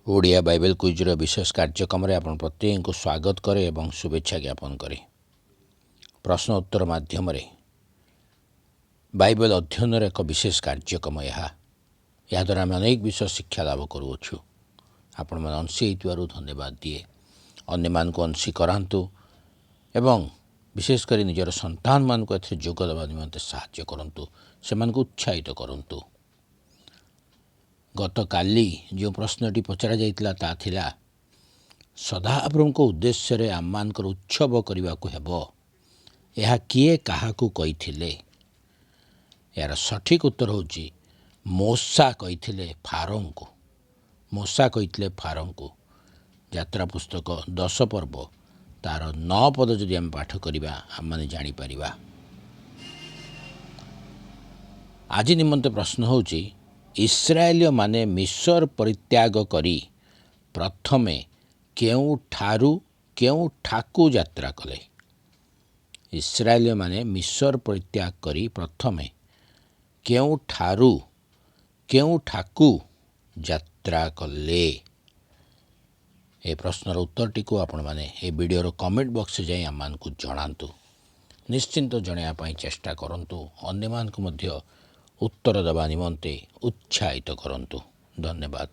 Odia Bible କୁଇଜ୍ର ବିଶେଷ କାର୍ଯ୍ୟକ୍ରମରେ ଆପଣ ପ୍ରତ୍ୟେକଙ୍କୁ ସ୍ୱାଗତ କରେ ଏବଂ ଶୁଭେଚ୍ଛା ଜ୍ଞାପନ କରେ। ପ୍ରଶ୍ନ ଉତ୍ତର ମାଧ୍ୟମରେ ବାଇବେଲ ଅଧ୍ୟୟନର ଏକ ବିଶେଷ କାର୍ଯ୍ୟକ୍ରମ ଏହା। ଏହାଦ୍ୱାରା ଆମେ ଅନେକ ବିଷୟ ଶିକ୍ଷା ଲାଭ କରୁଅଛୁ। ଆପଣମାନେ ଅଂଶୀ ହେଇଥିବାରୁ ଧନ୍ୟବାଦ ଦିଏ। ଅନ୍ୟମାନଙ୍କୁ ଅଂଶୀ କରାନ୍ତୁ ଏବଂ ବିଶେଷ କରି ନିଜର ସନ୍ତାନମାନଙ୍କୁ ଏଥିରେ ଯୋଗ ଦେବା ନିମନ୍ତେ ସାହାଯ୍ୟ କରନ୍ତୁ, ସେମାନଙ୍କୁ ଉତ୍ସାହିତ କରନ୍ତୁ। ଗତକାଲି ଯେଉଁ ପ୍ରଶ୍ନଟି ପଚରାଯାଇଥିଲା, ତାହା ଥିଲା, ସଦାପ୍ରଭୁଙ୍କ ଉଦ୍ଦେଶ୍ୟରେ ଆମମାନଙ୍କର ଉତ୍ସବ କରିବାକୁ ହେବ, ଏହା କିଏ କାହାକୁ କହିଥିଲେ? ଏହାର ସଠିକ୍ ଉତ୍ତର ହେଉଛି, ମୋଶା କହିଥିଲେ ଫାରୋଙ୍କୁ। ମୋଶା କହିଥିଲେ ଫାରୋଙ୍କୁ। ଯାତ୍ରା ପୁସ୍ତକ 10 ପର୍ବ ତାର 9 ପଦ ଯଦି ଆମେ ପାଠ କରିବା, ଆମମାନେ ଜାଣିପାରିବା। ଆଜି ନିମନ୍ତେ ପ୍ରଶ୍ନ ହେଉଛି, ଇସ୍ରାଏଲୀୟମାନେ ମିଶର ପରିତ୍ୟାଗ କରି ପ୍ରଥମେ କେଉଁଠାରୁ କେଉଁଠାକୁ ଯାତ୍ରା କଲେ? ଇସ୍ରାଏଲୀୟମାନେ ମିଶର ପରିତ୍ୟାଗ କରି ପ୍ରଥମେ କେଉଁଠାରୁ କେଉଁଠାକୁ ଯାତ୍ରା କଲେ? ଏ ପ୍ରଶ୍ନର ଉତ୍ତରଟିକୁ ଆପଣମାନେ ଏ ଭିଡ଼ିଓର କମେଣ୍ଟ ବକ୍ସରେ ଯାଇ ଆମମାନଙ୍କୁ ଜଣାନ୍ତୁ। ନିଶ୍ଚିନ୍ତ ଜଣାଇବା ପାଇଁ ଚେଷ୍ଟା କରନ୍ତୁ। ଅନ୍ୟମାନଙ୍କୁ ମଧ୍ୟ ଉତ୍ତର ଦେବା ନିମନ୍ତେ ଉତ୍ସାହିତ କରନ୍ତୁ। ଧନ୍ୟବାଦ।